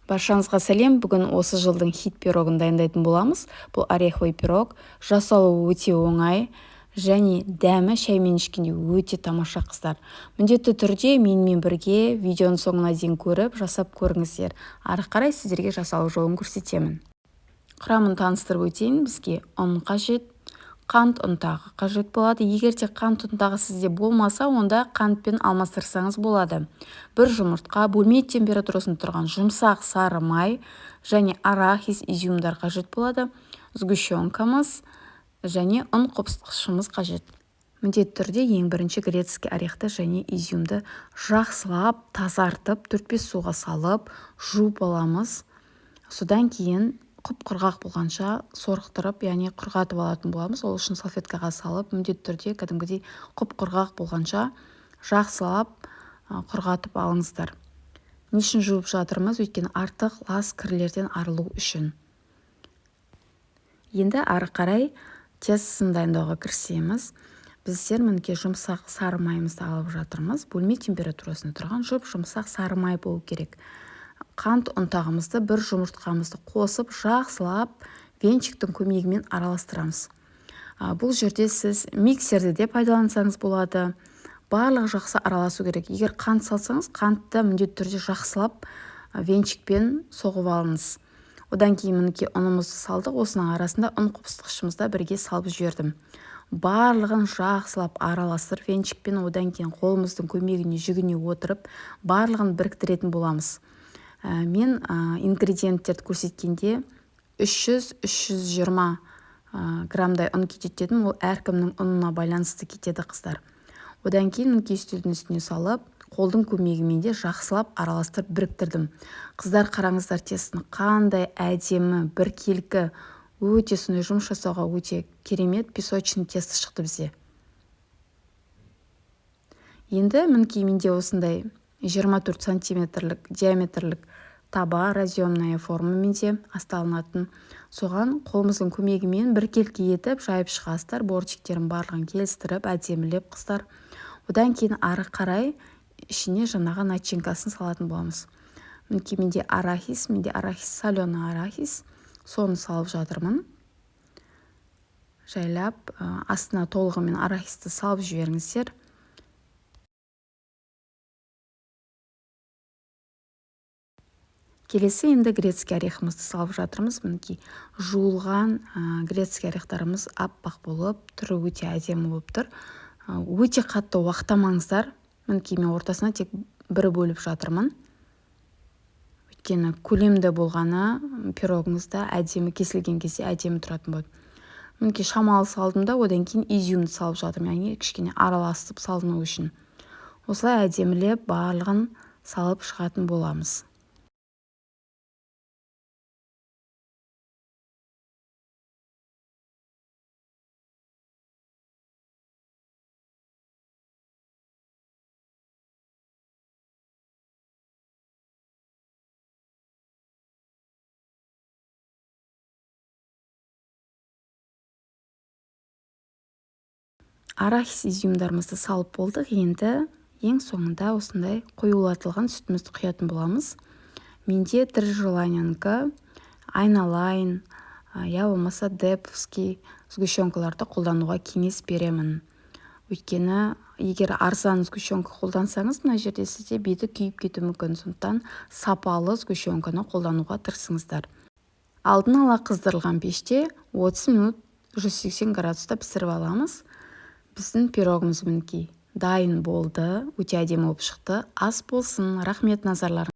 Баршаңызға сәлем! Бүгін осы жылдың хит пирогын дайындайтын боламыз. Бұл ореховый пирог. Жасалуы өте оңай және дәмі шаймен ішкенде өте тамаша, қыздар. Міндетті түрде менімен бірге видеоның соңына дейін көріп, жасап көріңіздер. Ары қарай сіздерге жасалу жолын көрсетемін. Құрамын таныстырып өтейін. Бізге ұн қажет, қант ұнтағы қажет болады. Егер де қант ұнтағы сізде болмаса, онда қантпен алмастырсаңыз болады. Бір жұмыртқа, бөлме температурасында тұрған жұмсақ сары май және арахис, изюмдар қажет болады. Сгущенкамыз және ұн қопсытқышымыз қажет. Міндетті түрде ең бірінші грецкий орехты және изюмді жақсылап тазартып, 4-5 суға салып, жуып аламыз. Содан кейін құп-құрғақ болғанша сорықтырып, яғни құрғатып алатын боламыз. Ол үшін салфеткаға салып, міндетті түрде кәдімгідей құп-құрғақ болғанша жақсылап құрғатып алыңыздар. Не үшін жуып жатырмыз? Өйткені артық лас кірлерден арылу үшін. Енді ары қарай тестосын дайындауға кірісеміз. Біздер мінекей жұмсақ сары майымызды алып жатырмыз. Бөлме температурасында тұрған жұп-жұмсақ сары май болу керек. Қант ұнтағымызды, бір жұмыртқамызды қосып, жақсылап венчиктің көмегімен араластырамыз. Бұл жерде сіз миксерді де пайдалансаңыз болады. Барлығы жақсы араласу керек. Егер қант салсаңыз, қантты міндетті түрде жақсылап венчикпен соғып алыңыз. Одан кейін мінекей ұнымызды салдық. Осының арасында ұн қопсытқышымызды бірге салып жібердім. Барлығын жақсылап араластырып венчикпен, одан кейін қолымыздың көмегіне жүгіне отырып, барлығын біріктіретін боламыз. Мен ингредиенттерді көрсеткенде 300-320 граммдай ұн кетеді дедім. Ол әркімнің ұнына байланысты кетеді, қыздар. Одан кейін мінекей үстелдің үстіне салып, қолдың көмегімен де жақсылап араластырып біріктірдім. Қыздар, қараңыздар, тестіні қандай әдемі, біркелкі, өте сондай жұмыс жасауға өте керемет песочный тесто шықты бізде. Енді мінекей менде осындай 24 сантиметрлік диаметрлік таба, разъемная форма менде асталынатын. Соған қолымыздың көмегімен біркелкі етіп жайып шығасыздар, бортиктерін барлығын келістіріп, әдемілеп, қыздар. Одан кейін ары қарай ішіне жаңағы начинкасын салатын боламыз. Мінекей менде арахис, менде арахис, соленый арахис, соны салып жатырмын. Жайлап астына толығымен арахисті салып жіберіңіздер. Келесі енді грецкий орехымызды салып жатырмыз. Мінекей жуылған грецкий орехтарымыз аппақ болып, түрі өте әдемі болып тұр. Өте қатты уақтамаңыздар. Мінекей мен ортасына тек бір бөліп жатырмын. Өйткені көлемді болғаны пирогыңызда әдемі кесілген кезде әдемі тұратын болады. Мінекей шамалы салдым да, одан кейін изюмді салып жатырмын, яғни кішкене араласып салыну үшін. Осылай әдемілеп барлығын салып шығатын боламыз. Арахис, изюмдарымызды салып болдық. Енді ең соңында осындай қоюлатылған сүтімізді құятын боламыз. Менде Три желаниянікі, айналайын, я болмаса деповский сгущенкаларды қолдануға кеңес беремін. Өйткені егер арзан сгущенка қолдансаңыз, мына жерде сізде беті күйіп кетуі мүмкін. Сондықтан сапалы сгущенканы қолдануға тырысыңыздар. Алдын ала қыздырылған пеште 30 минут 180 градуста пісіріп аламыз. Біздің пирогымыз мінекей дайын болды, өте әдемі болып шықты. Ас болсын, рахмет назарларыңызға.